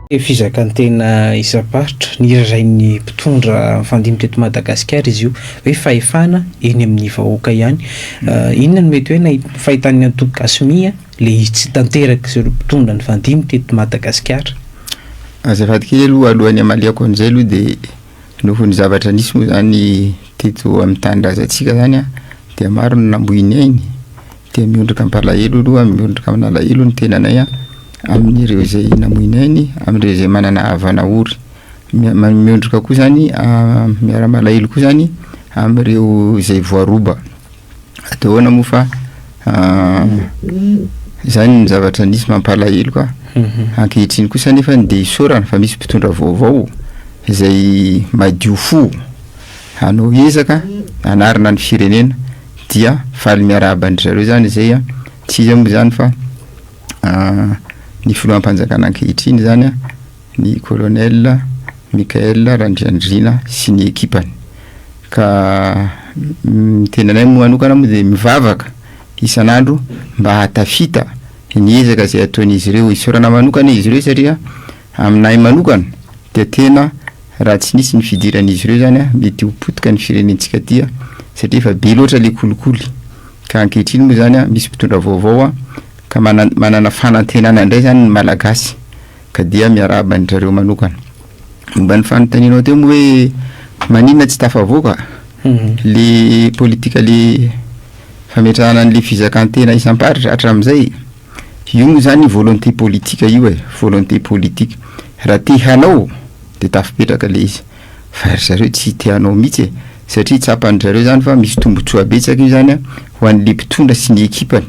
Fizakan-tena isam-paritra, nirarain'ny mpitondra mifandimby teto Madagasikara izy io, hoe fahefana eny amin'ny vahoaka ihany. Inona no mety hoe fahitan'ny antoko Gasy Mia le izy tsy tanteraka sy ireo mpitondra nifandimby teto Madagasikara? Azafady kely aloha, alohan'ny hamaliako an'izay aloha dia noho ny zavatra nisy moa zany teto amin'ny tanindrazantsika zany an, dia maro ny namoy ny ainy, dia miondrika am-palahelo aloha, miondrika amin'alahelo ny tenanay an, amin'ireo izay namoy ny ainy, amin'ireo izay manana havana ory, miondrika koa zany miara-malahelo koa zany amin'ireo izay voaroba. Atao ahoana moa fa zany ny zavatra nisy mampalahelo ka. Ankehitriny kosa nefa dia isaorana fa misy mpitondra vaovao izay madio fo hanao ezaka hanarina ny firenena dia faly miarahaba an-dry zareo zany izay an, tsy iza moa zany fa ny filoham-panjakana ankehitriny zany an, ny colonel Michael Randrianirina sy ny ekipany. Ka ny tenanay moa manokana moa dia mivavaka isan'andro mba hahatafita ny ezaka izay ataon'izy ireo. Isaorana manokana izy ireo satria aminay manokana dia tena raha tsy nisy ny fidiran'izy ireo zany mety ho potika ny firenentsika aty satria efa be loatra le kolikoly. Ka ankehitriny moa zany misy mpitondra vaovao ka manana fanantenana indray zany ny Malagasy. Ka dia miarahaba an-dry zareo manokana. Momba ny fanontanianao teo moa hoe maninona tsy tafavoaka le politika le fametrahana an'le fizakan-tena isam-paritra hatramin'izay, io moa zany volonté politique io e, volonté politique. Raha te hanao de tafipetraka le izy, fa ry zareo tsy te hanao mihitsy e, satria tsapan-dry zareo zany fa misy tombontsoa betsaka io zany ho an'le mpitondra sy ny ekipany.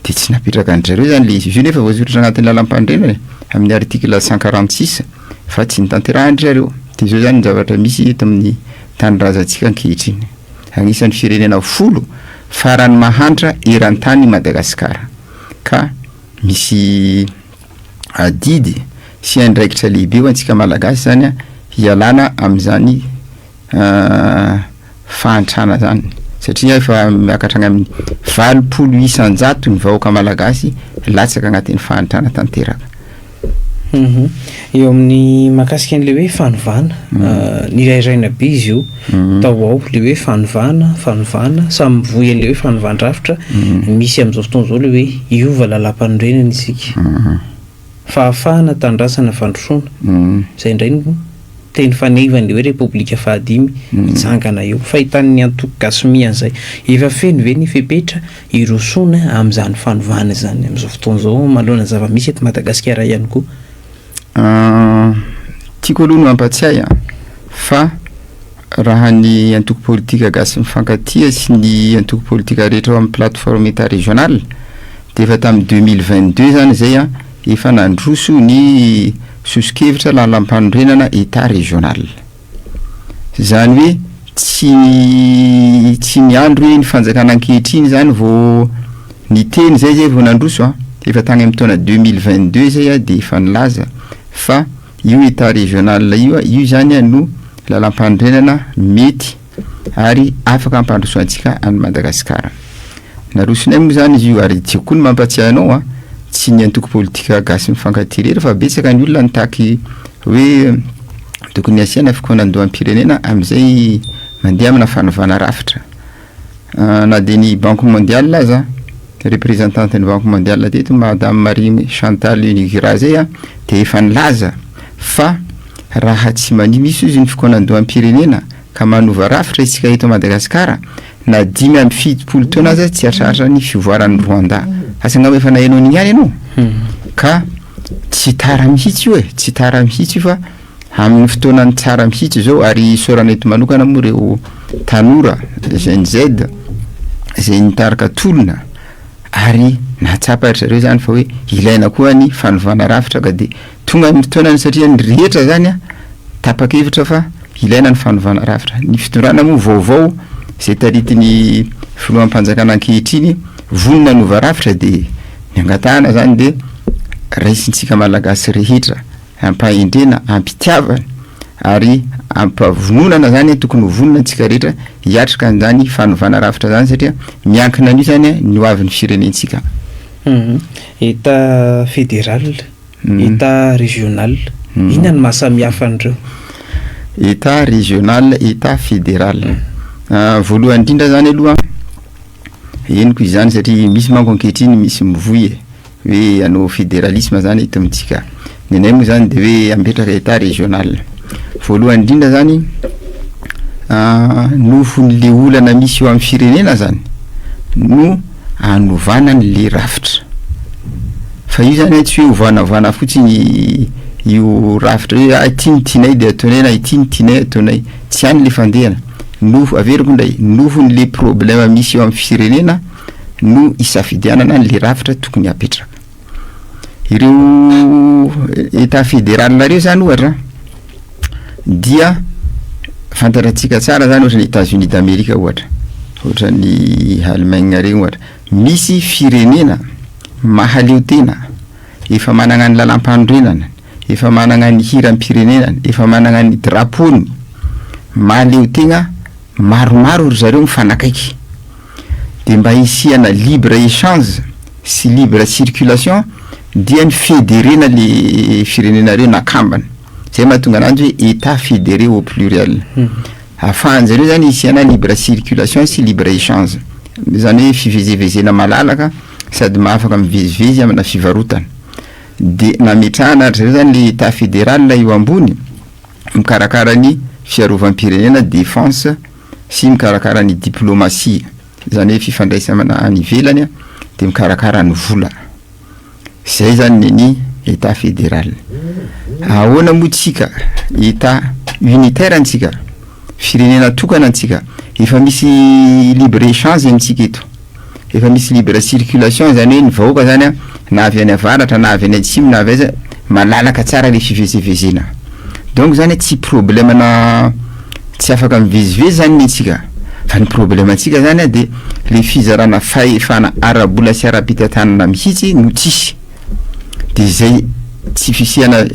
Dia tsy napetraka an-dry zareo izany ilay izy. Izy io nefa voasoratra anatin'ny lalàmpanorenana e, amin'ny article 146 fa tsy notanterahan-dry zareo. Dia izao izany ny zavatra misy eto amin'ny tanindrazantsika ankehitriny. Anisan'ny firenena folo farany mahantra eran-tany i Madagasikara. Ka misy adidy sy andraikitra lehibe ho antsika Malagasy izany hialana amin'izany fahantrana zany satria efa miakatra any amin'ny 80% ny vahoaka malagasy latsaka agnatin'ny fahantrana tanteraka. Mhm. Eo amin'ny mahakasika an'ilay hoe fanovana, nirairaina be izy io tao ao, ilay hoe fanovana, fanovana, samy mivoy an'ilay hoe fanovan-drafitra, misy amin'izao fotoana izao ilay hoe hiova lalàmpanorenana isika. Fahafahana, tanindrazana, fandrosoana. Izay indray no teny fanevan'ilay hoe Repoblika fahadimy hitsangana eo. Fahitan'ny antoko Gasy-Mi an'izay. Efa feno ve ny fepetra hirosoana amin'izany fanovana izany amin'izao fotoana izao manoloana ny zava-misy eto Madagasikara ihany koa? Tiako aloha ny mampatsiahy fa raha ny antoko politika Gasy Mifankatia sy ny antoko politika rehetra ao amin'ny plateforme Etat Régional dia efa tamin'ny 2022 zany izay an, efa nandroso ny soso-kevitra lalampanorenana Etat Régional. Izany hoe tsy tsy miandry hoe ny fanjakana ankehitriny zany vao niteny zay zay vao nandroso an, efa tany amin'ny taona 2022 zay an dia efa nilaza fa Io Etat régional io, io izany no lalampanorenana mety ary afaka hampandroso antsika an'i Madagasikara. Narosonay moa izany izy io ary tiako koa ny mampatsiahy anao an, tsy ny antoko politika gasy mifankatia irery fa betsaka ny olona nitaky hoe tokony hasiana fikaonandoham-pirenena amin'izay mandeha amina fanovana rafitra. Na dia ny Banque mondiale aza, représentante ny Banque mondiale teto Madame Marie Chantal Unigira zay a, dia efa nilaza fa raha tsy mania misy ozy ny fikaonandoham-pirenena ka manova rafitra isika eto Madagasikara na 75 taona aza tsy hatratra ny fivoaran'i Rwanda. Asa angamba efa naheno an'iny ihany ianao? Ka tsy tara mihitsy io e, tsy tara mihitsy io fa Amin'ny fotoanany tsara mihitsy izao ary isaorana eto manokana moa ireo tanora Gen Z izay nitarika tolona ary nahatsapa ry zareo izany fa hoe ilaina koa ny fanovana rafitra ka dia tonga ny fotoanany satria ny rehetra izany a tapa-kevitra fa ilaina ny fanovana rafitra. Ny fitondrana moa vaovao izay taritin'ny filoham-panjakana ankehitriny vonona hanova rafitra dia ny angatahana izany dia raisintsika Malagasy rehetra Ampahendrena, ampitiavana ary ampavononana zany tokony ho vonona antsika rehetra hiatrika an'izany fanovana rafitra zany satria miankina an'io zany ny ho avin'ny firenentsika. Etat fédéral. État régional. Inona no maha samihafa an'ireo? État régional, état fédéral. Voalohany indrindra zany aloha, henoko izany satria misy manko ankehitriny misy mivoy e hoe anao fédéralisme zany eto amintsika. Ny anay moa zany de hoe ametraka état régional. Voalohany indrindra zany, nohon'le olana misy eo amin'ny firenena zany no anovana n'le rafitra, fa io zany tsy hoe ovanavana fotsiny io rafitra hoe ah, ity ny tianay de ataonay na ity ny tianay ataonay. Tsy any le fandehana. No averiko indray, nohon'le problème misy eo amin'ny firenena no isafidianana n'le rafitra tokony apetraka. Ireo état fédéral reo zany ohatra dia fantatratsika tsara zany, ohatra ny États-Unis d'Amérique, ohatra ohatra ny Allemagne regny ohatra, misy firenena mahaleo tena efa manana ny lalam-panorenana, efa manana ny hiram-pirenenany, efa manana ny drapeau-ny, mahaleo tegna maromaro ry zareo mifanakaiky. De mba hisiana libre échange sy libre circulation dia ny fédérena le firenena reo nakambana. Zay mahatonga ananjy hoe état fédéré au pluriel, ahafahan'zareo zany isiana libre circulation sy libre échange, zany hoe fivezevezena malalaka sady mahafaka mivezivezy amina fivarotana. De nametrahana ry zareo zany le état fédéral eo ambony, mikarakara ny fiarovam-pirenena, défense, sy mikarakara ny diplomatie, zany hoe fifandraisana any ivelany a, de mikarakara ny vola. Zay zany ny état fédéral. Ahoana moa tsika? État unitaire antsika, firenena tokana antsika. Efa misy libre échange amitsika eto, efa misy libre circulation, zany hoe ny vahoaka zany a, na avy any avaratra na avy any atsimo na avy aiza, malalaka tsara le fivezivezena. Donc zany tsy problème na tsy afaka mivezivezy zany ny atsika, fa ny problème atsika zany a de le fizarana fahefana ara-bola sy ara-pitantanana mihitsy no tsisy. De zay tsy fisiana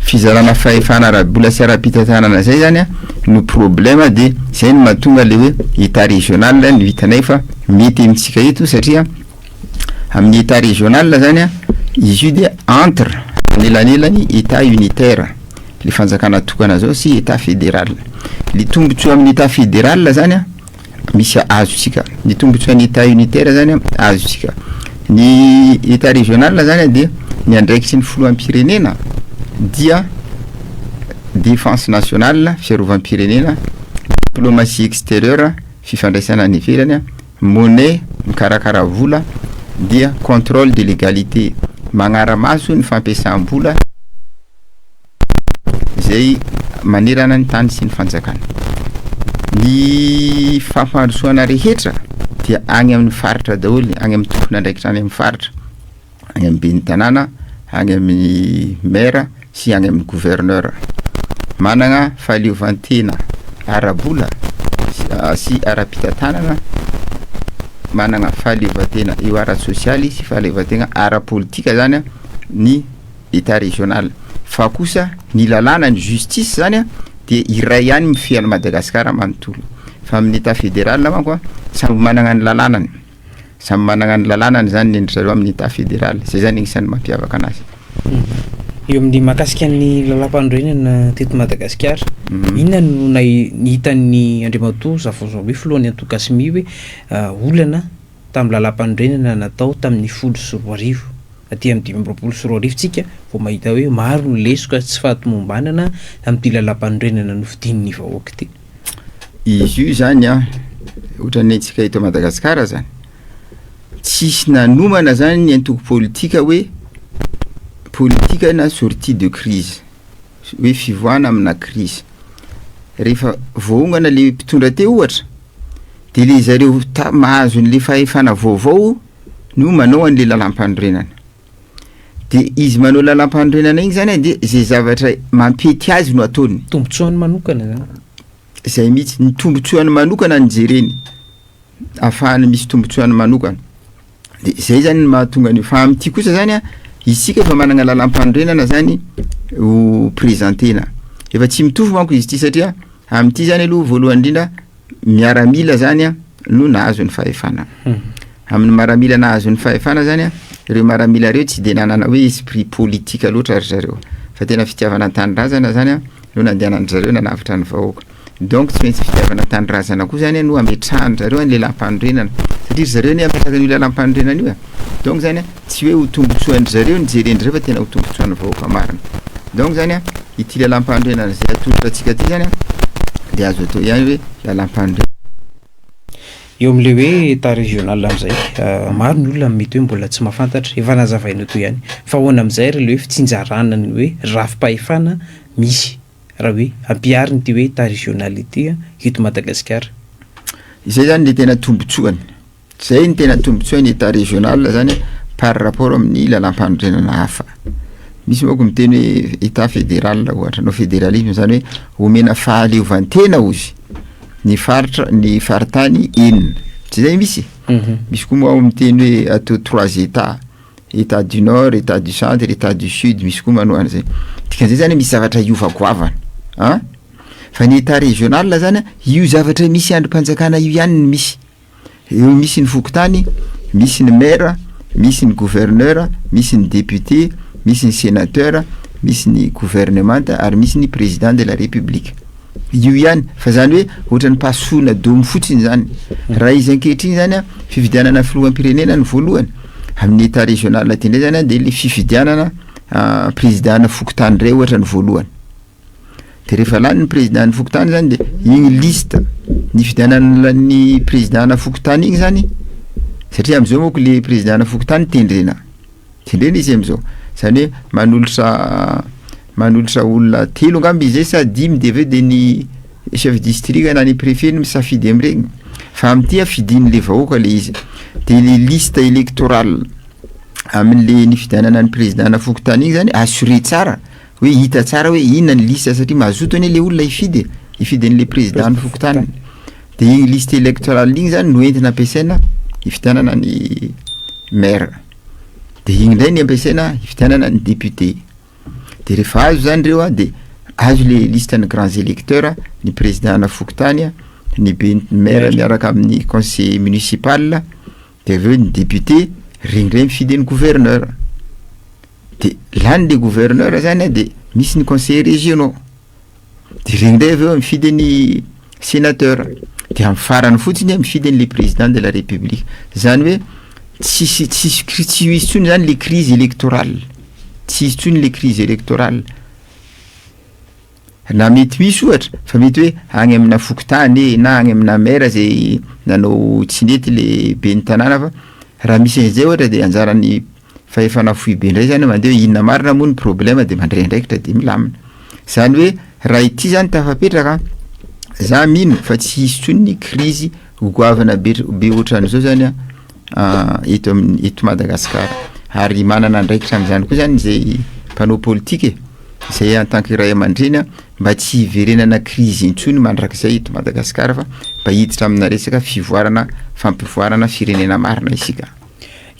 fizarana fahefana ara-bola sy ara-pitantanana zay zany a no problème. De zay no mahatonga le hoe état régional no hitanay fa mety amitsika eto, satria amin'ny état régional zany a izy io de entre anelanelany état unitaire, le fanjakana tokana zao, sy état fédéral. Le tombotsoa amin'ny état fédéral zany a misy azotsika, ny tombotsoa ny état unitaire zany a azotsika. Ny état régional zany a de ny andraikitry ny filoham-pirenena dia défense nationale, fiarovam-pirenena, diplomatie extérieure, fifandraisana any ivelany a, monnaie, mikarakara vola, dia contrôle de légalité, magnara-maso ny fampiasam-bola zay manerana ny tany sy ny fanjakana. Ny fampandrosoana rehetra dia agny amin'ny faritra daholy, agny amin'ny tompony andraikitra any amin'ny faritra, agny amy ben'ny tanàna, agny amin'ny maire sy agny amin'ny gouverneur. Managna fahaleovantena ara-bola sy ara-pitantanana, managna fahaleovantena eo ara-sosialy sy fahaleovantena ara-politika zany a ny état régional. Fa kosa ny lalàna, ny justice zany a de iray ihany mifehy an'i Madagasikara manontolo. Fa amin'ny état fédéral manko a samby managna ny lalànany, samy managna ny lalànany zany ny endry zareo amin'ny état fédéral. Zay zany agnisan'ny mampiavaka anazy. Eo amin'ny mahakasika ny lalam-panorenana teto Madagasikara, inona no na ny hitan'ny Andriamatoa Zafy hoe filohan'ny antoko Gasy-Mi hoe olana tamin'ny lalam-panorenana natao tamin'ny 2010? Aty amin'ny 2025 tsika vao mahita hoe maro ny lesoka, tsy fahatomombanana amin'ity lalam-panorenana nofidin'ny vahoaka ty. Izy io zany a ohatran'ny antsika eto Madagasikara zany tsisy nanomana zany ny antoko politika hoe politika na sortie de crise, hoe fivoahana amina crise. Rehefa voaongana le mpitondra teo ohatra, de le zareo ta mahazo n'le fahefana vaovao no manao an'le lalam-panorenana. De izy manao lalam-panorenana igny zany a de zay zavatra mampety azy no ataony. Tombotsoany manokana zany. Zay mihitsy, ny tombotsoany manokana ny jereny, ahafahany misy tombotsoany manokana. De zay zany ny mahatonga an'io. Fa am'ty kosa zany a isika efa manana lalam-panorenana zany ho présentena, efa tsy mitovy manko izy ty, satria am'ty zany aloha voalohany indrindra miaramila zany a no nahazo ny fahefana. Amin'ny maramila nahazo ny fahefana zany a Ireo maramila ireo tsy de nanana hoe esprit politique loatra ry zareo, fa tena fitiavana tanindrazana zany a no nandehanan-dry zareo nanavotra ny vahoaka. Donc tsy maintsy fitiavana tanindrazana koa zany no ametrahan-dry zareo an'le lalam-panorenana, satria ry zareo anie ametraka an'io lalam-panorenana io e. Donc zany a tsy hoe ho tombontsoan-dry zareo no jeren-dry zareo fa tena ho tombontsoan'ny vahoaka marina. Donc zany a ity lalam-panorenana zay atolotra antsika ty zany a de azo atao ihany hoe lalam-panorenana. Eo amin'ilay hoe état régional amin'izay, maro ny olona mety hoe mbola tsy mahafantatra, efa nazavainao teo ihany, fa ahoana amin'izay ary ilay hoe fitsinjarana ny hoe rafi-pahefana misy raha hoe ampiharina ity hoe état régional ity eto Madagasikara? Izay zany le tena tombontsoany, zay ny tena tombontsoany état régional zany par rapport amin'ny lalam-panorenana hafa. Misy manko miteny hoe état fédéral ohatra, anao fédéralisme zany hoe omena fahaleovantena ozy ny faritra, ny faritany enina, tsy zay misy? Misy koa moa miteny hoe atao trois états, état du nord, état du centre, état du sud, misy koa manao an'izay. Dikan'izay zany misy zavatra hiova goavana an, fa ny état régional zany io zavatra misy andrim-panjakana io ihany no misy. Eo misy ny fokontany, misy ny maire, misy ny gouverneur, misy ny député, misy ny sénateur, misy ny gouvernement ary misy ny président de la république. Io ihany, fa zany hoe ohatran'ny pasoana domy fotsiny zany. Raha izy ankehitriny zany a fifidianana filoham-pirenena ny voalohany, amin'ny état régional ty indray zany a de le fifidianana président na fokontany ndray ohatra ny voalohany. De rehefa lany ny président ny fokontany zany de igny liste ny fifidianana ny président na fokontany igny zany, satria am'izao manko le président na fokontany tendrena, tendrena izy am'izao, zany hoe manolotra olona telo angamba izy zay sa dimy, de aveo de ny chef district na ny préfet no misafidy am'regny, fa am'ty a fidin'le vahoaka le izy. De le liste électorale amin'le ny fifidianana ny président na fokontany igny zany assuré tsara hoe hita tsara hoe inona ny liste, satria mazoto anie le olona hifidy an'le président ny fokontany. De igny liste électorale igny zany no entina ampiasaina hifidianana ny maire, de igny ndray ny ampiasaina hifidianana ny député. De rehefa azo zany reo a de azo le liste ny grands électeurs, ny président na fokontany a, ny be maire miaraka amin'ny conseil municipal, de aveo ny député regny ndray mifidy ny gouverneur. De lany le gouverneur zany a de misy ny conseil régionaux, de regny ndray aveo mifidy ny sénateur, de amy farany fotsiny a mifidy an'le président de la république. Zany hoe tsisy tsy hisy tsony zany le crise électorale, tsy hisy tsony le crise électorale. Na mety misy ohatra fa mety hoe agny amina fokontany e na agny amina maire zay nanao tsy nety le be ny tanàna, fa raha misy an'izay ohatra de anjaran'ny fahefana foibe indray zany mandeha hoe inona marina moa ny problème, de mandray andraikitra de milamina. Zany hoe raha ity zany tafapetraka, za mino fa tsy hisy tsony ny crise goavana be ohatran'izao zany a eto amin'ny eto Madagasikara. Ary manana andraikitra am'izany koa zany zay mpanao politika e, zay en tant que ray aman-dreny a mba tsy hiverenana crise intsony mandrakizay eto Madagasikara, fa mba hiditra amina resaka fivoarana, fampivoarana firenena marina isika.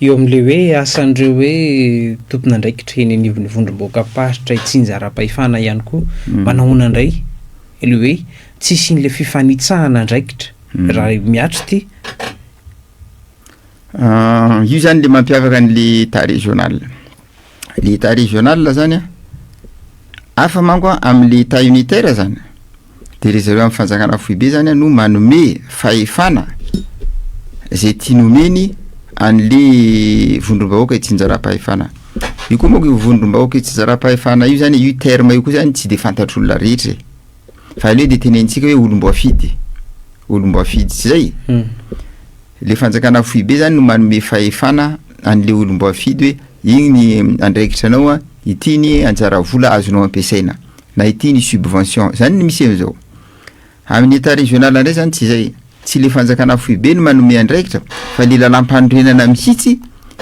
Eo amin'le hoe asan'ireo hoe tompon'andraikitra eny anivon'ny vondrom-bahoakam-paritra itsinjaram-pahefana ihany koa, manahoana indray le hoe tsisy in'le fifanitsahana andraikitra raha miatry ty? Io zany le mampiavaka an'le état régional. Le état régional zany a hafa manko a am'le état unitaire zany, de re zareo amy fanjakana foibe zany a no manome fahefana zay tiany omeny an'le vondrom-bahoaka itsinjaram-pahefana io koa manko. Io vondrom-bahoaka itsinjaram-pahefana io zany, io terme io koa zany tsy de fantatr'olona rehetra e, fa aleo de tenenitsika hoe olom-boafidy, olom-boafidy, tsy zay? Le fanjakana foibe zany no manome fahefana an'le olom-boafidy hoe igny ny andraikitra anao a, ity ny anjara vola azonao ampiasaina, na ity ny subvention zany ny misy am'izao. Amin'ny état régional indray zany tsy zay, tsy le fanjakana foibe no manome andraikitra, fa le lalam-panorenana mihitsy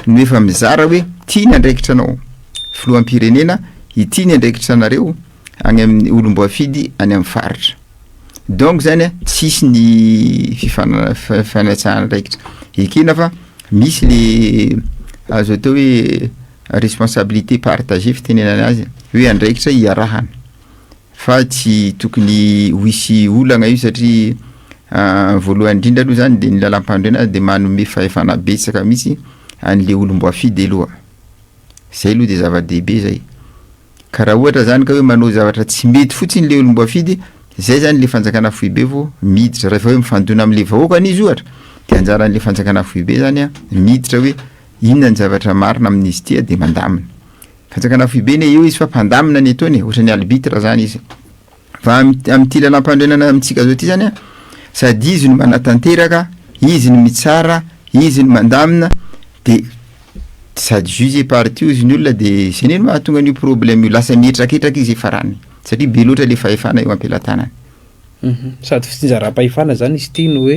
no efa mizara hoe ty ny andraikitra anao filoham-pirenena, ity ny andraikitra anareo agny amin'ny olom-boafidy any amin'ny faritra. Donc zany a tsisy ny fifanatsahana andraikitra ekena, fa misy le azo atao hoe responsabilité partagée fitenenana azy, hoe andraikitra iarahana, fa tsy tokony ho hisy olagna io, satria voalohany indrindra aloha zany de ny lalam-panorenana de manome fahefana betsaka mihitsy. an'le olom-boafidy aloha, zay aloha de zava-dehibe zay. Ka raha ohatra zany ka hoe manao zavatra tsy mety fotsiny le olom-boafidy, zay zany le fanjakana foibe vao miditra, rehefa hoe mifandona am'le vahoakany izy ohatra de anjaran'le fanjakana foibe zany a miditra hoe inona ny zavatra marina amin'izy ty a de mandamina. Fanjakana foibe anie eo izy fa mpandamina ny ataony e, ohatran'ny arbitre zany izy. Fa am'ty lalam-panorenana amintsika zao ty zany a, sady izy no manatanteraka, izy no mitsara, izy no mandamina, de sady juge et partie hozy ny olona de zay anie no mahatonga an'io problème io, lasa mihetraketraka izy farany satria be loatra le fahefana eo am-pelatanany. Sady fitsinjaram-pahefana zany izy ity no hoe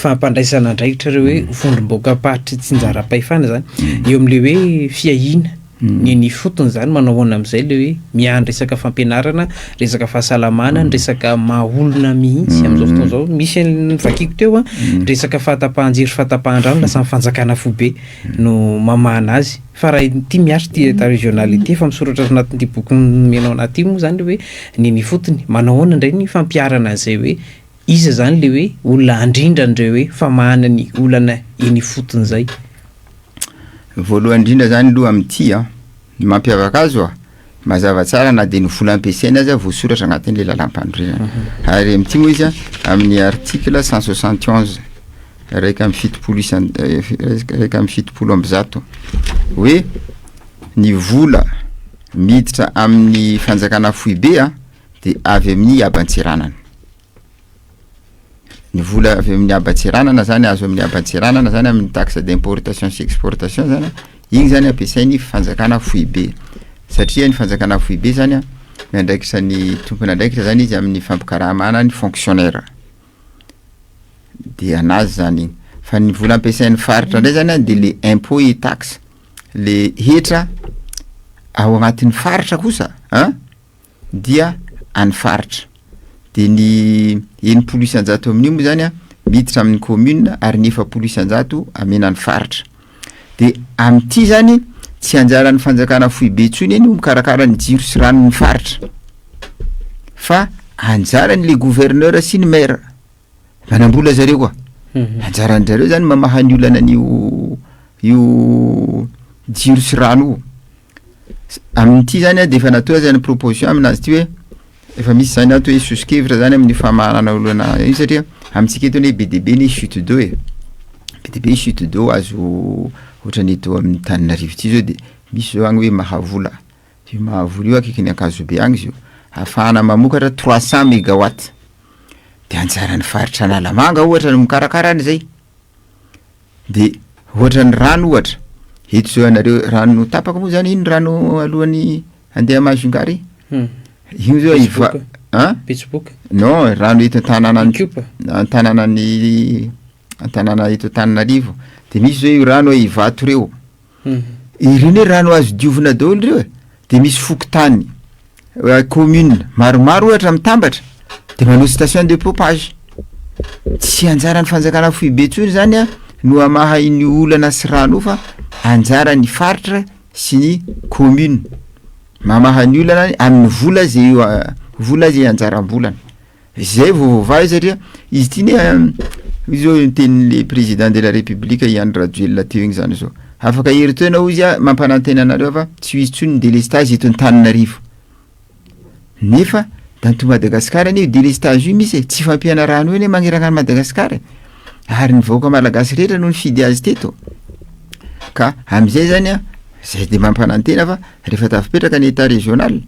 fampandraisana andraikitra ireo hoe vondrom-boakam-paritry tsinjaram-pahefana zany eo am'le hoe fiahiana ny eny ifotony zany. Manao ahoana am'izay le hoe miandry resaka fampianarana, resaka fahasalamana, ny resaka maha olona mihitsy am'izao fotoana zao? Misy ny vakiko teo a, resaka fahatapahan-jiro sy fahatapahan-drano lasa ny fanjakana foibe no mamahana azy. Fa raha ity miasa ty état régional ity, efa misoratra anatin'ity boky nomenao anaty ity moa zany le hoe ny eny ifotony, manao ahoana indray ny fampiharana an'izay hoe iza zany le hoe olona handrindra an'ireo hoe famahana ny olana eny ifotony zay? Voalohany indrindra zany aloha amin'ity a, ny mampiavaka azy oa, mazava tsara na de ny vola ampiasaina aza voasoratra agnatin'le lalam-panorenana. Ary amin'ity moa izy a, amin'ny article 171, 71 isan- 171, hoe ny vola miditra amin'ny fanjakana foibe a de avy amin'ny haban-tseranana. Ny vola avy amin'ny haban-tseranana zany, azo amin'ny haban-tseranana zany, amin'ny taxe d'importation sy exportation zany, igny zany ampiasain'ny fanjakana foibe, satria ny fanjakana foibe zany a miandraikitra ny tompon'andraikitra zany izy amin'ny fampikaramana ny fonctionnaire, de anazy zany igny. Fa ny vola ampiasain'ny faritra ndray zany a de le impôt et taxe, le hetra ao agnatin'ny faritra kosa an dia any faritra, de ny 60% amin'io moa zany a miditra amin'ny commune ary ny 40% amena ny faritra. De am'ty zany tsy anjaran'ny fanjakana foibe intsony eny mikarakara ny jiro sy ranon'ny faritra, fa anjarany le gouverneur sy ny maire, manam-bola zareo koa, anjaran-drareo zany mamaha ny olana an'io io jiro sy rano io. Amin'ity zany a de efa natao zany proposition aminazy ty hoe efa misy zany ato hoe soso-kevitra zany amin'ny famahanana olana io, satria amintsika eto anie be de be ny chute d'eau e, be de be chute d'eau azo, ohatran'ny eto amin'ny Tananarivo ty zao de misy zao agny hoe Mahavola, io Mahavola io akaikin'ny Ankazobe agny izy io, ahafahana mamokatra 300 mégawatt, de anjaran'ny faritra Analamanga ohatra no mikarakara an'izay. De ohatran'ny rano ohatra, eto zao anareo rano tapaka moa zany ino rano alohan'ny andeha Majunga ry? Io zao iva an? Betsiboka. Non, rano eto an-tanàna Ikopa. An-tanànan'ny an-tanàna eto Antananarivo, de misy zao io rano hoe Ivato reo, ireny hoe rano azo diovina daholo reo e, de misy fokontany, commune maromaro ohatra mitambatra de manao station de pompage. Tsy anjaran'ny fanjakana foibe intsony zany a no hamaha iny olana sy rano io, fa anjaran'ny faritra sy ny commune mamaha ny olana amin'ny vola zay vola zay anjaram-bolana zay vao voavaha io. Satria izy ty ne io zao nitenin'le président de la république i Andry Rajoelina teo igny zany zao, afaka herintaona hozy a mampanantena anareo fa tsy ho izy intsony ny délestage eto Antananarivo, nefa dans tout Madagasikara anie io délestage io misy e, tsy fampiana rano io anie magnerana an'i Madagasikara e, ary ny vahoaka malagasy rehetra no nifidy azy teto. Ka am'izay zany a zay de mampanantena fa rehefa tafipetraka ny état régional,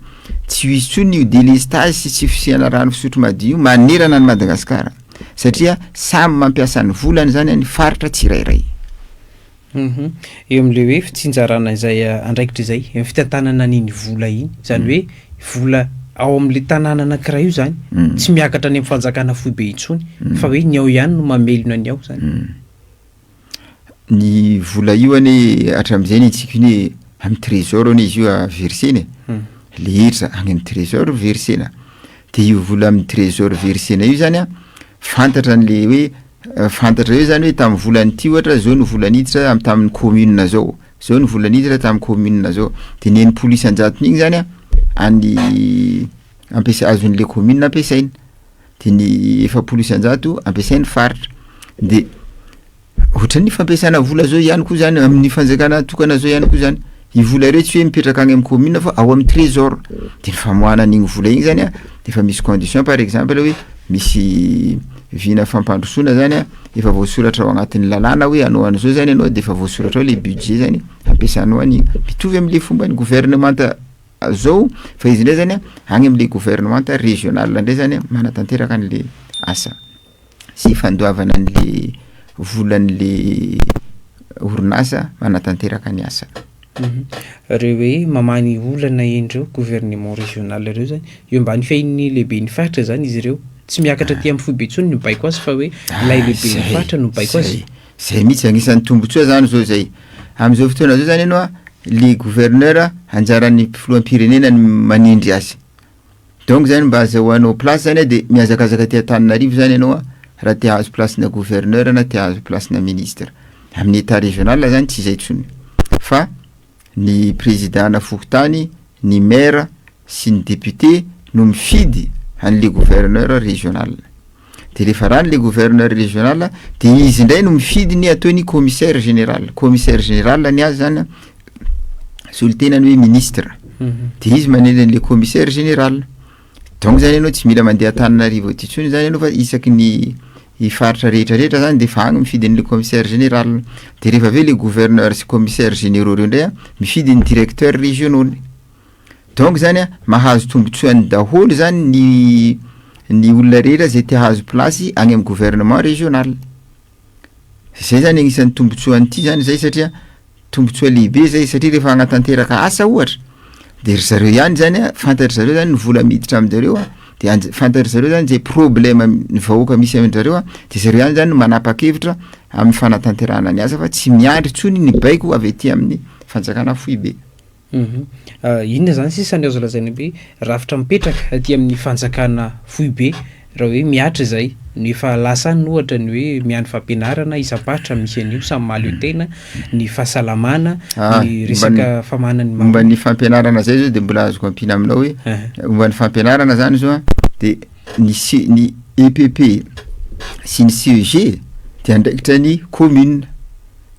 tsy ho izy intsony io délestage sy tsy fisiana rano fisotro madio io manerana an'i Madagasikara, satria samy mampiasa ny volany zany ny faritra tsirairay. Eo amin'ilay hoe fitsinjarana izay andraikitra izay, eo amin'ny fitantanana an'iny vola iny, izany hoe vola ao amin'ilay tanàna anankiray io zany, tsy miakatra any amin'ny fanjakana foibe intsony, fa hoe ny ao ihany no mamelona ny ao zany. Ny vola io anie hatramin'izay ny antsika io anie amin'ny trésor anie izy io versena e, le hetra any amin'ny trésor versena, de io vola amin'ny trésor versena io zany a fantatra an'le hoe fantatra eo zany hoe tamin'ny volan'ity ohatra zao no vola niditra tamin'ny commune zao, zao no vola niditra tamin'ny commune zao, de ny 60% iny zany a any ampiasa azon'le commune ampiasaina, de ny 40% ampiasain'ny faritra. De Ohatran'ny fampiasana vola zao ihany koa zany amin'ny fanjakana tokana zao ihany koa zany, i vola ireo tsy hoe mipetraka agny am'commune fa ao am'trésor, de ny famoahana an'igny vola igny zany a de efa misy condition, par exemple hoe misy vina fampandrosoana zany a efa voasoratra ao agnatin'ny lalàna hoe anao an'zao zany anao, de efa voasoratra ao le budget zany ampiasanao an'igny, mitovy am'le fomban'ny gouvernemanta zao, fa izy ndray zany a agny am'le gouvernemanta régional ndray zany a manatanteraka an'le asa sy fandoavana an'le volan'le orinasa manatanteraka ny asa. Reo hoe mamany olana endreo gouvernement régional reo zany eo ambany fiahian'ny lehiben'ny faritra zany izy ireo, tsy miakatra aty amin'ny foibe intsony ny baiko azy, fa hoe lay lehiben'ny faritra no baiko azy. Zay mihitsy agnisan'ny tombotsoa zany zao zay am'izao fotoana zao zany ianao a, le gouverneur anjaran'ny filoham-pirenena ny manindry azy, donc zany mba azahoanao place zany a de mihazakazaka aty Antananarivo zany ianao a raha te hahazo place-na gouverneur na te hahazo place-na ministre. Amin'ny état régional zany tsy zay tsony, fa ny président na fokontany, ny maire sy ny député no mifidy an'le gouverneur régional, de rehefa rany le gouverneur régional de izy indray no mifidy ny ataony commissaire général. Commissaire général ny azy zany solotenany hoe ministre, de izy manendry an'le commissaire général. Donc zany ianao tsy mila mandeha Antananarivo aty tsony zany ianao, fa isaky ny i faritra rehetrarehetra zany de fa agny mifidy an'le commissaire général, de rehefa aveo le gouverneur sy commissaire généraux reo ndray a mifidy ny directeur régionaux. Donc zany a mahazo tombotsoany daholo zany ny olona rehetra zay te hahazo place agny amy gouvernement régional. Zay zany agnisan'ny tombotsoan'ity zany zay, satria tombotsoa lehibe zay, satria rehefa agnatanteraka asa ohatra de ry zareo ihany zany a fantatry zareo zany ny vola miditra amin-jareo a, de fantatry zareo zany zay problème ny vahoaka misy amin-jareo a, de zareo ihany zany no manapa-kevitra amin'ny fanatanterahana ny asa, fa tsy miandry tsony ny baiko avy aty amin'ny fanjakana foibe. Inona zany sisa ny azo lazaina hoe rafitra mipetraka aty amin'ny fanjakana foibe raha hoe mihatra zay ny efa lasa any, ohatra ny hoe miandry fampianarana isam-paritra misy an'io samy mahaleo tena, ny fahasalamana, ny resaka famanany? Momba ny fampianarana zay zao de mbola azoko ampiana aminao hoe momba ny fampianarana zany zao a, de ny C, ny EPP sy ny CEG de andraikitra ny commune.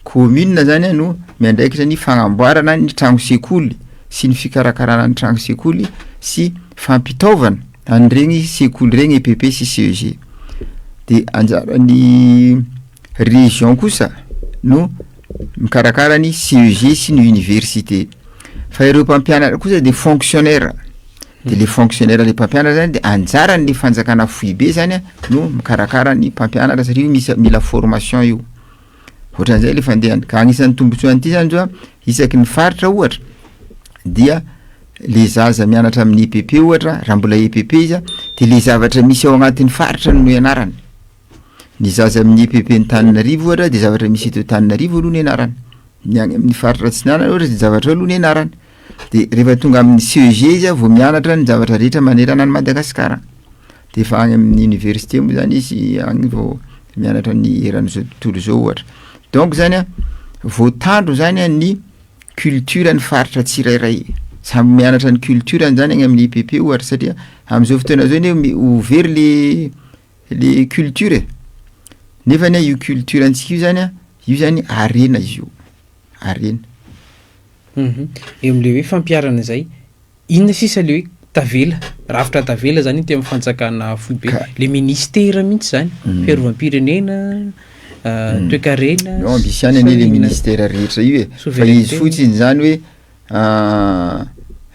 Commune zany a no miandraikitra ny fagnamboarana ny tragno sekoly sy ny fikarakarana ny tragno sekoly sy fampitaovana an'iregny sekoly regny, EPP sy CEG. De anjaran'ny région kosa no mikarakara ny CEG sy ny université, fa ireo mpampianatra kosa de fonctionnaire, de le fonctionnaire, le mpampianatra zany, de anjaran'le fanjakana foibe zany a no mikarakara ny mpampianatra, satria io misy mila formation io. Ohatran'izay le fandehany. Ka agnisan'ny tombotsoan'ity zany zao a, isaky ny faritra ohatra dia le zaza mianatra amin'ny EPP ohatra, raha mbola EPP izy a, de le zavatra misy ao agnatin'ny faritra no ianarany. Ny zaza amin'ny EPP ny Tananarivo ohatra de zavatra misy eto Tananarivo aloha ny ianarany, ny any amin'ny faritra Atsinanana ohatra de zavatra ao aloha ny ianarany, de rehefa tonga amin'ny CEG izy a vao mianatra ny zavatra rehetra manerana ny Madagasikara, de efa agny amin'ny université moa zany izy agny vao mianatra ny eran'izao tontolo zao ohatra. Donc zany a voatandro zany a ny culture ny faritra tsirairay, samy mianatra ny cultureny zany agny amin'ny EPP ohatra, satria am'izao fotoana zao anie ho very le culture e, nefa anie io culture antsika io zany a, io zany arena izy io, arena. Eo am'le hoe fampiharana zay, inona sisa le hoe tavela, rafitra tavela zany ty amin'ny fanjakana foibe, le ministera mihitsy zany, fiarovam-pirenena, toekarena? Non, misy ihany anie le ministera rehetra io e, fa izy fotsiny zany hoe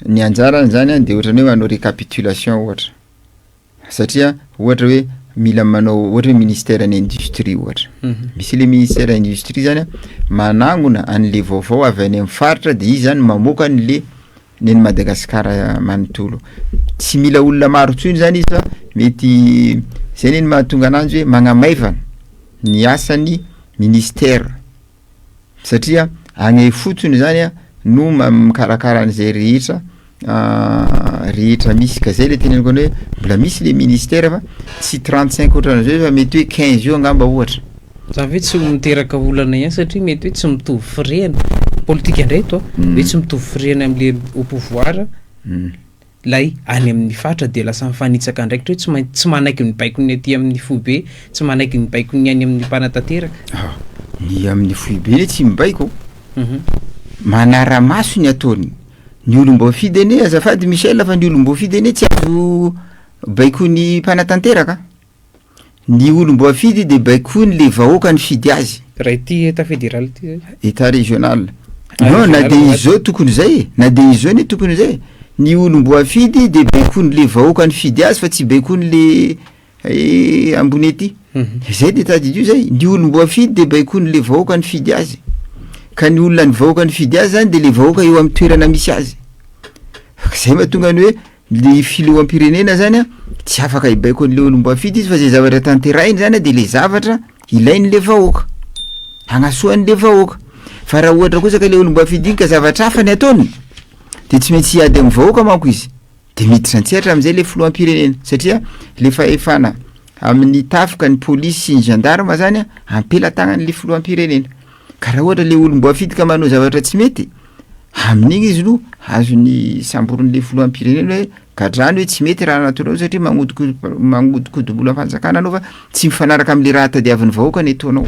ny anjarany zany a de ohatrany hoe manao récapitulation ohatra, satria ohatra hoe mila manao ohatra hoe ministère ny industrie ohatra, misy le ministère industrie zany a manangona an'le vaovao avy any amin'ny faritra, de izy zany mamoaka an'le neny Madagasikara manontolo, tsy mila olona maro intsony zany izy, fa mety zay neny mahatonga ananjy hoe magnamaivana ny asan'ny ministère, satria agny fotony zany a no mikarakara an'izay rehetra rehetra misy. Ka zay le teneniko any hoe mbola misy le ministère fa tsy 35 ohatran'izao fa mety hoe 15 eo angamba ohatra. Zany hoe tsy miteraka olana ihany, satria mety hoe tsy mitovy firehana politika indray to hoe tsy mitovy firehana am'le au pouvoir lay any amin'ny faritra, de lasa mifanitsaka andraikitra hoe tsy maintsy tsy manaiky ny baikony aty amin'ny foibe, tsy manaiky ny baikony any amin'ny mpanatanteraka. Ny amin'ny foibe anie tsy mibaiko, manara-maso ny ataony. Ny olom-boafidy anie azafady Michel fa ny olom-boafidy anie tsy azo baikoin'ny mpanatanteraka. Ny olom-boafidy de baikoiny le vahoaka nifidy azy. Raha ity état fédéral ity zay? État régional. Ah, Non, na régional, de azafady. izy zao tokony zay e, na de izy zao anie tokony zay e. Ny olom-boafidy de baikoiny le vahoaka nifidy azy fa tsy baikoiny le ambony aty. Zay de tadidio zay, ny olom-boafidy de baikoiny le vahoaka nifidy azy. Ka ny olona ny vahoaka nifidy azy zany de le vahoaka eo amin'ny toerana misy azy. Zay mahatonga ny hoe le filoham-pirenena zany a, tsy afaka hibaiko an'le olom-boafidy izy fa zay zavatra tanterahiny zany a de le zavatra ilain'le vahoaka, hagnasoan'le vahoaka. Fa raha ohatra kosa ka le olom-boafidy iny ka zavatra hafa ny ataony, de tsy maintsy hiady amin'ny vahoaka manko izy, de miditra an-tsehatra am'zay le filoham-pirenena satria le fahefana amin'ny tafika, ny polisy sy ny gendarme zany a am-pelatanan'le filoham-pirenena. Ka raha ohatra le olom-boafidy ka manao zavatra tsy mety, amin'igny izy no azony samborin'le filoham-pirenena hoe gadrany hoe tsy mety raha nataonao satria magnodikodim-bolam-panjakana anao fa tsy mifanaraka am'le raha tadiavin'ny vahoaka ny ataonao.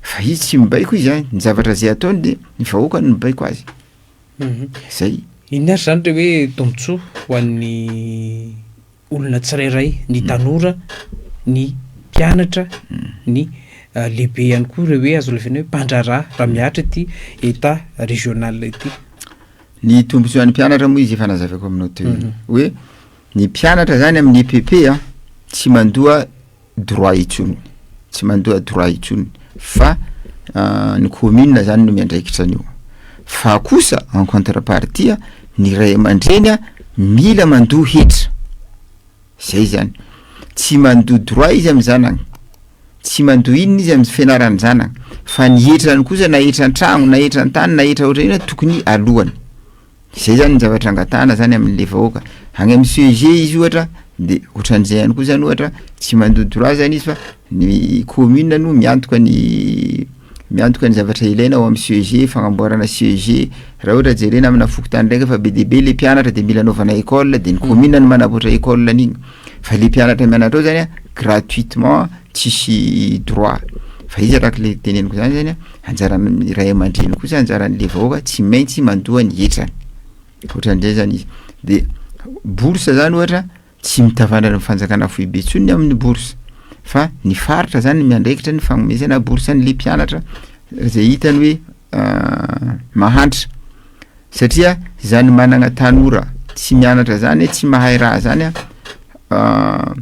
Fa izy tsy mibaiko izy a, ny zavatra zay ataony de ny vahoaka no mibaiko azy. Zay. Inona ary zany le hoe tombontsoa ho an'ny olona tsirairay, ny tanora, ny mpianatra, ny lehibe ihany koa ireo hoe azo lazaina hoe mpandraharaha raha mihatra ity état régional ity? Ny tombontsoan'ny mpianatra moa izy efa nazavaiko aminao teo iny hoe ny mpianatra zany amin'ny EPP a tsy mandoa droit intsony, tsy mandoa droit intsony fa ny commune zany no miandraikitra an'io, fa kosa en contrepartie a ny ray aman-dreny a mila mandoa hetra, zay zany, tsy mandoa droit izy am'zanany, tsy mandoa inona izy am'fianaran'ny zanany, fa ny hetrany kosa na hetran-tragno na hetran-tany na hetra ohatra inona tokony alohany. Zay zany ny zavatra angatahana zany amin'le vahoaka, agny amin'ny CEG izy ohatra de ohatran'izay ihany koa zany ohatra tsy mandoa droit zany izy fa ny commune no miantoka ny miantoka ny zavatra ilaina ao amin'ny CEG, fagnamboarana CEG, raha ohatra jerena amina fokontany ndraiky fa be dia be le mpianatra de mila anaovana école de ny commune no manamboatra école an'igny, fa le mpianatra mianatra ao zany a gratuitement tsisy droit, fa izy araka le teneniko zany zany a Anjaran'ny ray aman-dreny kosa anjaran'le vahoaka tsy maintsy mandoa ny hetrany, ohatran'izay zany izy, de bourse zany ohatra tsy mitavandra ny fanjakana foibe intsony ny amin'ny bourse fa ny faritra zany miandraikitra ny fagnomezana bourse an'le mpianatra zay hitany hoe mahantra satria zany managna tanora tsy mianatra zany tsy mahay raha zany a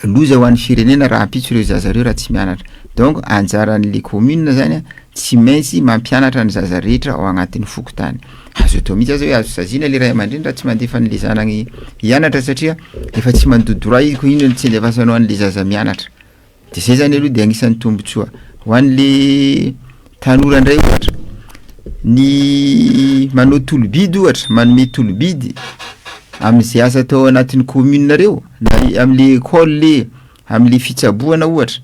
Loza ho an'ny firenena rahampitso ireo zaza ireo raha tsy mianatra. Donc anjaran'le commune zany a tsy maintsy mampianatra ny zaza rehetra ao agnatin'ny fokontany. Azo atao mihitsy aza hoe azo saziana le ray aman-dreny raha tsy mandefa an'le zanany hianatra satria efa tsy mandoa droit izy ko inona no tsy andefasanao an'le zaza mianatra. De zay zany aloha de agnisan'ny tombontsoa. Ho an'le tanora ndray ohatra, ny manao tolo-bidy ohatra, manome tolo-bidy am'zay asa atao ao anatin'ny commune reo na am'le école e, am'le fitsaboana ohatra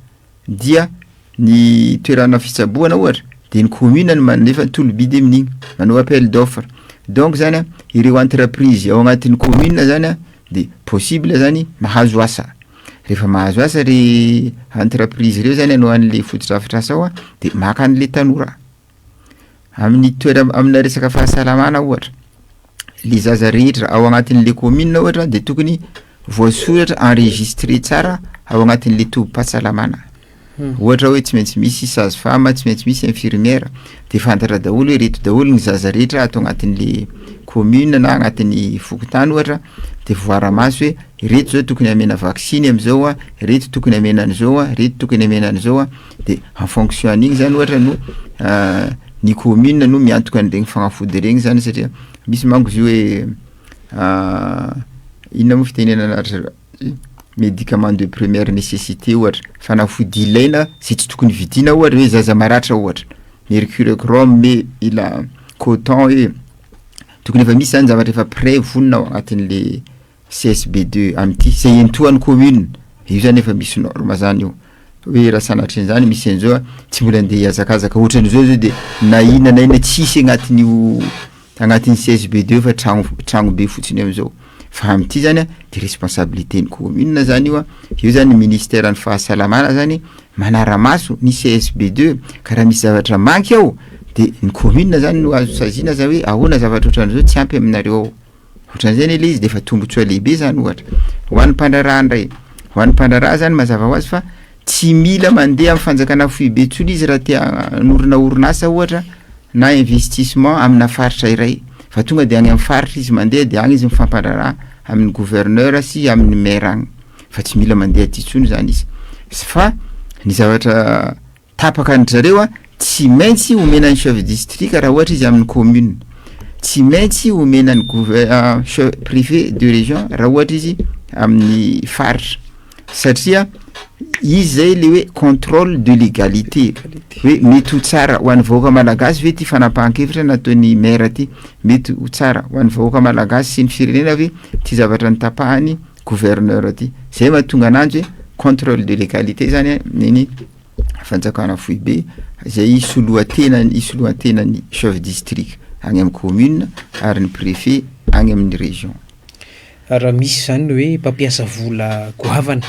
dia ny toerana fitsaboana ohatra de ny commune no mandefa tolo-bidy amin'igny, manao appel d'offre, donc zany a ireo entreprise ao agnatin'ny commune zany a de possible zany mahazo asa. Rehefa mahazo asa re entreprise reo zany hanao an'le fotodrafitrasa ao a de maka an'le tanora, amin'ny toera- aminà resaka fahasalamana ohatra, le zaza rehetra ao agnatin'le commune ohatra de tokony voasoratra enregistré tsara ao agnatin'le tobim-pahasalamana. Ohatra hoe tsy maintsy misy sage femme, tsy maintsy misy infirmière, de fantatra daholo hoe reto daholo ny zaza rehetra ato agnatin'le commune na agnatin'ny fokontany ohatra de voara-maso hoe reto zao tokony hamena vaksiny am'zao a, reto tokony hamena an'zao a, reto tokony hamena an'zao a, de en fonction an'igny zany ohatra no ny commune no miantoka an'iregny fagnafody regny zany satria misy manko izy io hoe inona moa fitenenana ry zareo? Médicament de première nécessité ohatra, fanafody ilaina zay tsy tokony vidiana ohatra hoe zaza maratra ohatra, mercure chrome e, mila coton e, tokony efa misy zany zavatra efa prêt vonona ao agnatin'le CSB deux am'ty zay entohan'ny commune, io zany efa misy norme zany io, hoe raha sanatria an'zany misy an'zao a tsy mbola andeha hihazakazaka ohatran'izao zao de na inona na inona tsisy agnatin'io agnatin'ny CSB deux fa tragno tragno be fotsiny am'zao, fa am'ty zany a de responsabilité-n'ny commune zany io a, io zany ministèran'ny fahasalamana zany. manara-maso ny CSB deux, ka raha misy zavatra manky ao de ny commune zany no azo saziana zany hoe ahoana zavatra ohatran'izao tsy ampy aminareo ao, ohatran'izay anie le izy de efa tombotsoa lehibe zany. Ohatra ho an'ny mpandraharaha ndray, ho an'ny mpandraharaha zany mazava ho azy fa tsy mila mandeha amin'ny fanjakana foibe intsony izy raha te hanorina orinasa ohatra na investissement amina faritra iray, fa tonga de any amin'ny faritra izy mandeha, de agny izy mifampandraharaha amin'ny gouverneur sy amin'ny maire agny, fa tsy mila mandeha aty intsony zany izy. Fa ny zavatra tapaka an-dry zareo a, tsy maintsy omena ny chef district raha ohatra izy amin'ny commune, tsy maintsy omena ny gouver- chef préfet de région raha ohatra izy amin'ny faritra, satria izy zay le hoe contrôle de légalité, hoe mety ho tsara ho an'ny vahoaka malagasy ve ty fanapahan-kevitra nataon'ny maire ty, mety ho tsara ho an'ny vahoaka malagasy sy ny firenena ve ty zavatra nitapahany gouverneur ty. Zay mahatonga ananjy hoe contrôle de légalité zany a niny fanjakana foibe zay isoloa-tenany isoloan-tenany chef district agny amy commune ary ny préfet agny amin'ny région. Raha misy zany ny hoe mpampiasa vola goavana,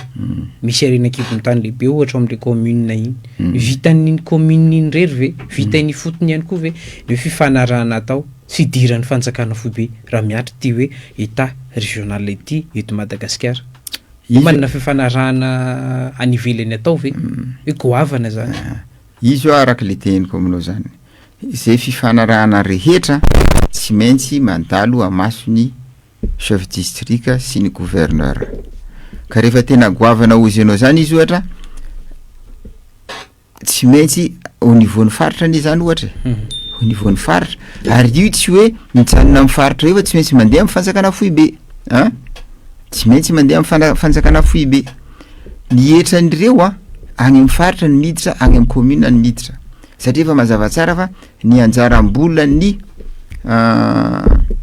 misy harena an-kibon'ny tany lehibe ohatra ao am'le commune iny, vitan'iny commune iny rery ve, vitan'ny fotony ihany koa ve ny hoe fifanarahana atao sy idiran'ny fanjakana foibe raha miatry ty hoe état régional ity eto Madagasikara? Manana fifanarahana any ivelany atao ve hoe goavana zany? Izy io araky le teniko aminao zany, zay fifanarahana rehetra tsy maintsy mandalo amasony chef district sy ny gouverneur. Ka rehefa tena goavana ozy anao zany izy ohatra, tsy maintsy au niveau ny faritra anie zany ohatra e, au niveau ny faritra, ary io tsy hoe mijanona amy faritra io fa tsy maintsy mandeha amy fanjakana foibe an, tsy maintsy mandeha amy fanjakana foibe. Ny hetran'ireo a agny amy faritra ny miditra, agny amy commune ny miditra, satria efa mazava tsara fa ny anjaram-bolan'ny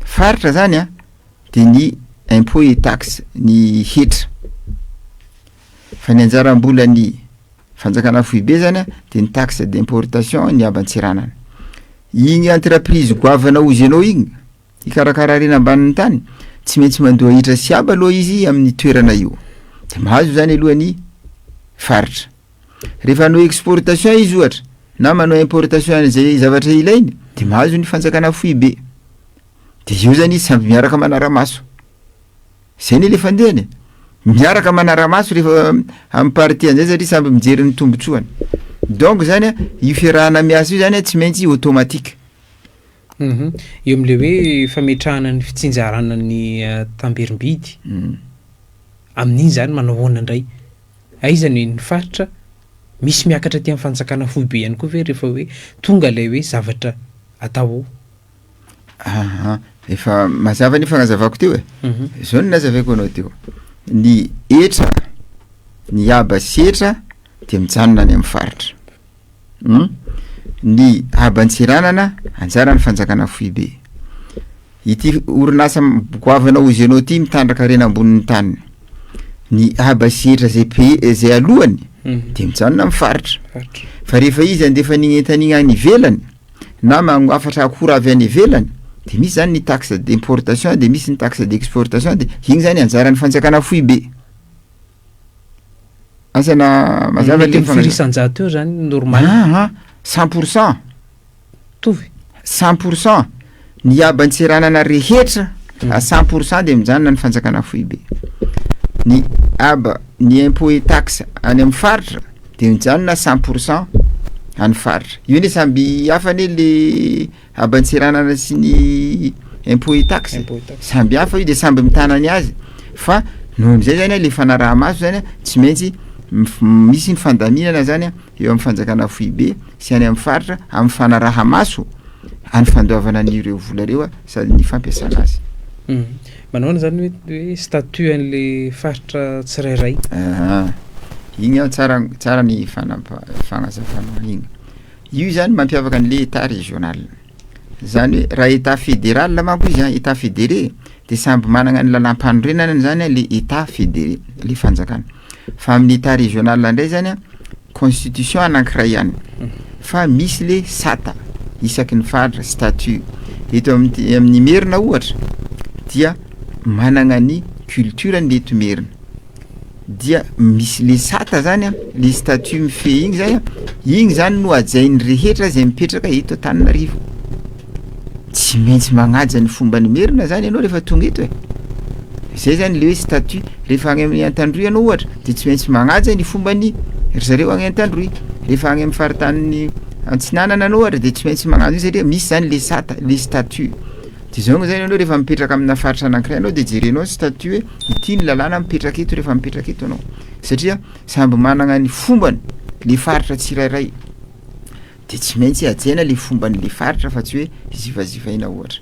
faritra zany a de ny impôt et taxe, ny hetra, fa ny anjaram-bolan'ny fanjakana foibe zany a de ny taxe d'importation, ny haban-tseranana. Igny entreprise goavana ozy anao igny hikarakara harena ambanin'ny tany, tsy maintsy mandoa hetra sy haba aloha izy amin'ny toerana io, de mahazo zany aloha ny faritra. Rehefa hanao exportation izy ohatra na manao importation an'izay zavatra ilainy, de mahazo ny fanjakana foibe, de eo zany izy samby miaraka manara-maso. Zay ny le fandehany e, miaraka manara-maso rehefa amy partie an'izay, satria samby mijery ny tombotsoany. Donc zany a io fiarahana miasa io zany a tsy maintsy automatique. Eo am'le hoe fametrahana ny fitsinjarana ny tamberim-bidy, amin'iny zany manao ahoana indray? Aiza ny faritra misy miakatra aty amin'ny fanjakana foibe ihany koa ve rehefa hoe tonga ilay hoe zavatra atao ao? Aha, efa mazava ny fagnazavako teo e. Zao no nazavaiko anao teo, ny hetra, ny haba sy hetra de mijanona any amin'ny faritra, ny haban-tseranana anjaran'ny fanjakana foibe. Ity orinasa goavana ozy anao ty mitrandraka harena ambonin'ny tany, ny haba sy hetra zay paye zay alohany de mijanona amin'ny faritra, fa rehefa izy andefa an'igny entana igny any ivelany na magnafatra akora avy any ivelany, de misy zany ny taxe d'importation, de misy ny taxe d'exportation, de igny zany anjaran'ny fanjakana foibe. Asa na mazava le firy isan-jato eo zany normal? Aha, 100%. Tovy. 100% ny haban-tseranana rehetra à 100% de mijanona ny fanjakana foibe. Ny haba, ny impôt et taxe any amin'ny faritra de mijanona 100% any faritra. Io anie samby hafa anie le haban-tseranana sy ny impôt et taxe, samby hafa io de samby mitana ny azy, fa nohon'izay zany a le fanaraha-maso zany a tsy maintsy misy ny fandaminana zany a eo amin'ny fanjakana foibe sy any amin'ny faritra amin'ny fanaraha-maso any fandoavana an'ireo vola reo a sady ny fampiasana azy. Manahoana zany hoe statut an'le faritra tsirairay? Aha, igny a tsara tsara ny fagnazavana an'igny. Io zany mampiavaka an'le état régional, zany hoe raha état fédéral manko izy a, état fédéré, de samby managna ny lalam-panorenana zany a le état fédéré, le fanjakana, fa amin'ny état régional ndray zany a constitution anankiray ihany fa misy le sata isaky ny faritra, statut. Eto amin'ny Merina ohatra dia managna ny culture ny eto Merina. dia misy le sata zany a, le statut mifehy igny zany a, igny zany no hajain'ny rehetra zay mipetraka eto Antananarivo. Tsy maintsy magnaja ny fomban'ny Merina zany ianao rehefa tonga eto e, zay zany le hoe statut, rehefa agny amin'ny Antandroy ianao ohatra de tsy maintsy magnaja ny fomban'ny ry zareo agny Antandroy, rehefa agny am'faritanin'ny Antsinanana anao ohatra de tsy maintsy magnano io satria misy zany le sata, le statut. De zao zany ianao rehefa mipetraka aminà faritra anankiray anao de jerenao ny statut hoe ity ny lalàna mipetraka eto rehefa mipetraka eto anao satria samby managna ny fombany le faritra tsirairay de tsy maintsy hajaina le fomban'le faritra fa tsy hoe zivazivaina ohatra.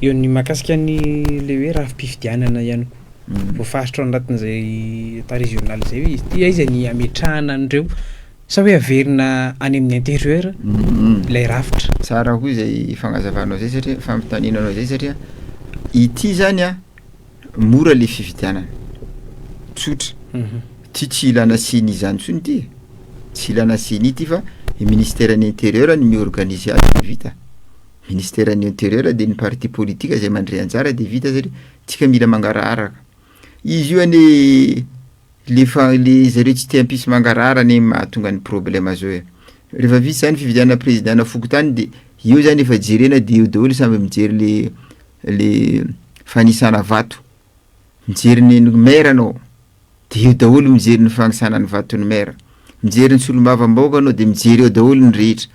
Eo ny mahakasika ny le hoe rafi-pifidianana ihany koa, voafaritra ao anatin'izay état régional zay hoe izy ity aiza ny ametrahana an'ireo sa hoe averina any amin'ny intérieur ilay rafitra? Tsara koa zay fagnazavanao zay satria fampitaninanao zay satria ity zany a mora le fifidianana, tsotra, ty tsy ilana CENI zany intsony ty e, tsy ilana CENI ty fa i ministèren'ny intérieur no mi-organiser azy de vita, ministèren'ny intérieur de ny parti politique zay mandray anjara de vita satria tsika mila mangaraharaka, izy io anie le fa le zareo tsy te hampisy mangarahara anie mahatonga ny problème zao e, rehefa vita zany fifidianana président-na fokontany de eo zany efa jerena de eo daholo samby mijery le fanisana vato, mijery ny maire anao de eo daholo mijery ny fanisana ny vaton'ny maire, mijery ny solombavambahoaka anao de mijery eo daholo ny rehetra,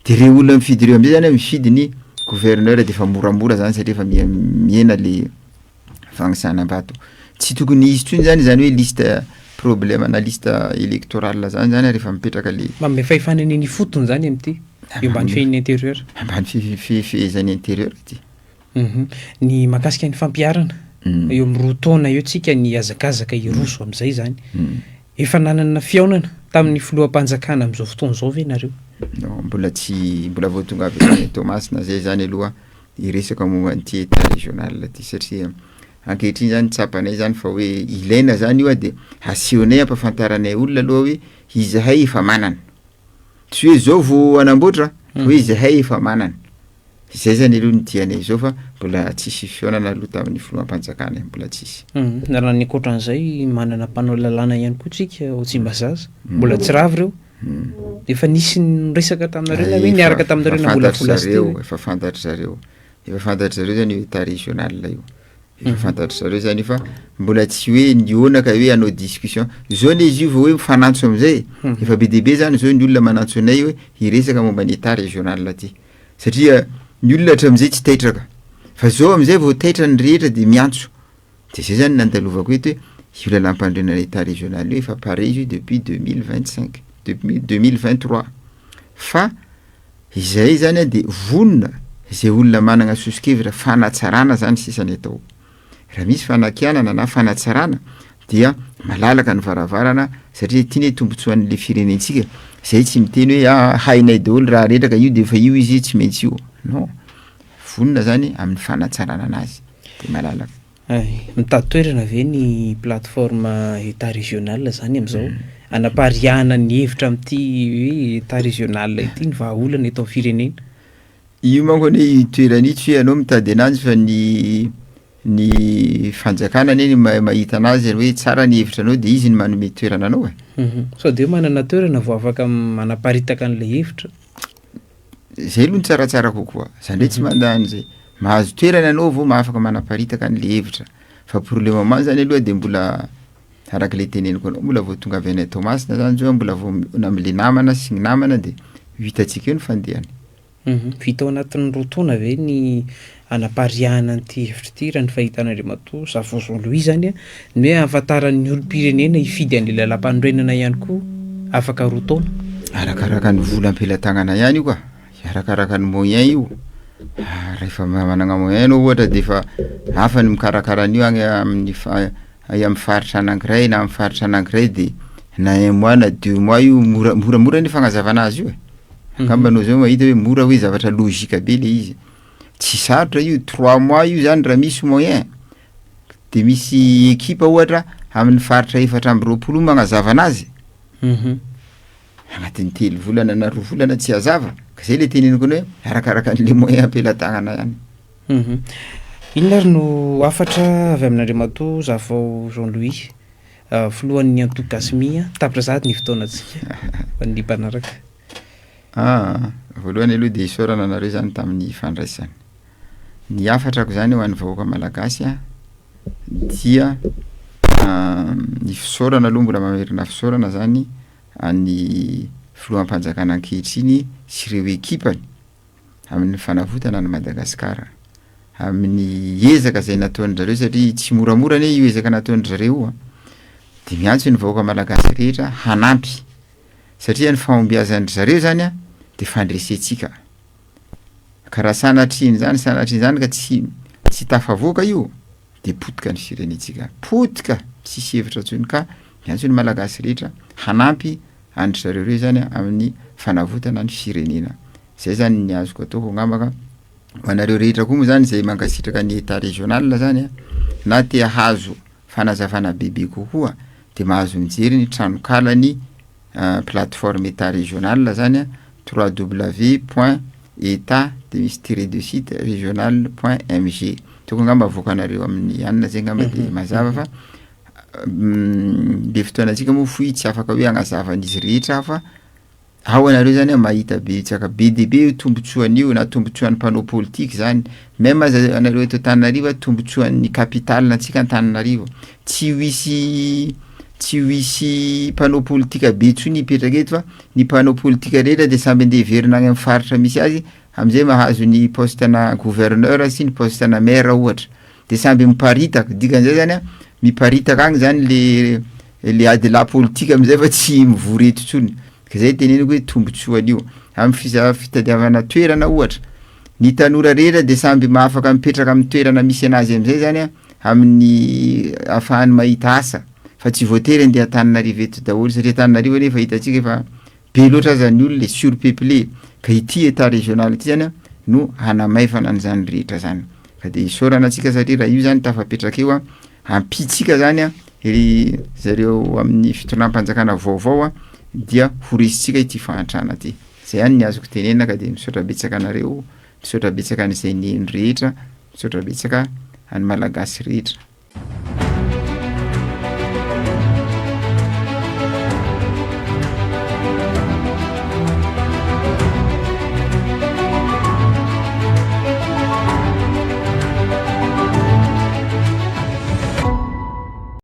de reo olona mifidy reo am'zay zany mifidy ny gouverneur de efa moramora zany satria efa mihena le fagnisanam-bato, tsy tokony hisy intsony zany zany hoe liste problème na liste électorale zany zany rehefa mipetraka le Manome fahefana ny ifotony zany am'ty eo ambany fehin'ny intérieur. Ambany fifehezan'ny intérieur ty. Ny mahakasika ny fampiharana, eo amin'ny 2 taona eo tsika ny hazakazaka hiroso am'izay zany. Efa nanana fihaonana tamin'ny filoham-panjakana am'izao fotoana izao ve nareo? Non, mbola tsy, mbola vao tonga avy any Toamasina zay zany aloha hiresaka momba an'ity état régional ty satria ankehitriny zany tsapanay zany fa hoe ilaina zany io a de asehonay ampahafantaranay olona aloha hoe izahay efa manana, tsy hoe zao vao hanamboatra fa hoe izahay efa manana, zay zany aloha no tianay zao fa mbola tsisy fihaonana aloha tamin'ny filoham-panjakana e, mbola tsisy. Raha ny ankoatran'izay manana mpanao lalàna ihany koa tsika ao Tsimbazaza, mbola tsy rava ireo, efa nisy niresaka taminareo na hoe niaraka taminareo namolavola azy teo? Efa fantatry zareo, efa fantatry zareo zany io état régional io, efa fantatry zareo zany io fa mbola tsy hoe nihaona ka hoe hanao discussion, zao anie izy io vao hoe mifanantso am'zay, efa be dia be zany zao ny olona manantso anay hoe hiresaka momba ny état régional ty, satria ny olona hatramin'izay tsy taitraka, fa zao am'zay vao taitra ny rehetra de miantso, de zay zany nandalovako eto hoe io lalam-panorenana état régional io efa paré izy io depuis 2025, depuis 2023, fa izay zany a de vonona zay olona manana soso-kevitra fanatsarana zany sisany atao, raha misy fanakianana na fanatsarana dia malalaka ny varavarana satria ty ne tombontsoan'le firenentsika, zay tsy miteny hoe ah hainay daholo raha rehetra ka io de efa io izy tsy maintsy io, non, vonona zany amin'ny fanatsarana anazy de malalaka. Ay, mitady toerana ve ny plateforme état régional zany am'izao anapariahana ny hevitra am'ity hoe état régional ity ny vahaolana eto amin'ny firenena? Io manko anie toerana io tsy hoe anao mitady anazy fa ny fanjakana anie ny mahita anazy hoe tsara ny hevitra anao de izy no manome toerana anao e. Sao de hoe manana toerana vao afaka manaparitaka an'ilay hevitra? Zay aloha ny tsaratsara kokoa, za ndray tsy mandà an'izay, mahazo toerana anao vao mahafaka manaparitaka an'le hevitra, fa pour le moment zany aloha de mbola arak'le teneniko anao mbola vao tonga avy any Toamasina zany zao mbola vao mihaona am'le namana sy ny namana de ho hitantsika eo ny fandehany. Vita ao anatin'ny 2 taona ve ny anapariahana an'ity hevitra ity raha ny fahitan'Andriamatoa Zavao Jean Louis zany a, ny hoe ahafantaran'ny olom-pirenena hifidy an'ilay lalam-panorenana ihany koa afaka 2 taona? Arakaraka ny vola am-pelatanana ihany io ka, arakaraka ny moyen io, rehefa manana moyen anao ohatra de efa hafa ny mikarakara an'io agny amin'ny fa- amin'ny faritra anankiray na amin'ny faritra anankiray de na un mois na 2 mois io mora moramora ny fagnazavana azy io e, angamba anao zao mahita hoe mora hoe zavatra logika be le izy, tsy sarotra io 3 mois io zany raha misy moyen de misy ekipa ohatra amin'ny faritra 24 io magnazava anazy, agnatin'ny 3 volana na 2 volana tsy hazava, ka zay le teneniko anao hoe arakaraka an'le moyen am-pelatanana ihany. Inona ary no hafatra avy amin'Andriamatoa Zavao Jean Louis? Filohan'ny antoko Gasy-Mi, tapitra sahady ny fotoanantsika ho an'ny mpanaraka. Aa, voalohany aloha de isaorana anareo zany tamin'ny fandraisana. Ny hafatrako zany ho an'ny vahoaka malagasy a dia ny fisaorana aloha mbola mamerina fisaorana zany an'ny filoham-panjakana ankehitriny sy ireo ekipany amin'ny fanavotana an'i Madagasikara, amin'ny ezaka zay nataon-dry zareo satria tsy moramora anie io ezaka nataon-dry zareo io a, de miantso ny vahoaka malagasy rehetra hanampy satria ny fahombiazan-dry zareo zany a de fandresentsika, ka raha sanatrian'izany sanatrian'izany ka tsy tsy tafavoaka io de potika ny firenentsika, potika tsisy hevitra intsony ka miantso ny malagasy rehetra hanampy an-dry zareo reo zany amin'ny fanavotana ny firenena, zay zany ny azoko ataoko angamba ka ho anareo rehetra koa moa zany zay mankasitraka ny état régional zany a na te hahazo fanazavana bebe kokoa de mahazo mijery ny tranokalany plateforme état régional zany a 3W point état de misy tiret de six régional point mg, tokony angamba avoakanareo amin'ny anina zay angamba de mazava fa le fotoanantsika moa fohy tsy afaka hoe agnazava an'izy rehetra fa ao anareo zany a mahita betsaka be de be io tombotsoan'io na tombotsoan'ny mpanao politique zany, même aza anareo eto Antananarivo a tombotsoan'ny capitale antsika Antananarivo, tsy ho hisy tsy ho hisy mpanao politika be intsony hipetraka eto fa ny mpanao politika rehetra de samby andeha hiverina agny amin'ny faritra misy azy am'zay mahazo ny poste-na gouverneur sy ny poste-na maire ohatra, de samby miparitaka, dikan'izay zany a miparitaka agny zany le le adilahy politika am'zay fa tsy mivory eto intsony, ka zay teneniko hoe tombotsoan'io, amin'ny fiza- fitadiavana toerana ohatra, ny tanora rehetra de samby mahafaka mipetraka amin'ny toerana misy anazy am'zay zany a amin'ny ahafahany mahita asa fa tsy voatery andeha Antananarivo eto daholo satria Antananarivo anie efa hitantsika efa be loatra aza ny olona e, surpeuplé, ka ity état régional ty zany a no hanamaivana an'zany rehetra zany, ka de isaorana antsika satria raha io zany tafapetraka eo a ampitsika zany a ry zareo amin'ny fitondram-panjakana vaovao a dia ho resintsika ity fahantrana ty, zay ihany ny azoko tenenina ka de misaotra betsaka anareo, misaotra betsaka an'izay niheno rehetra, misaotra betsaka an'ny malagasy rehetra.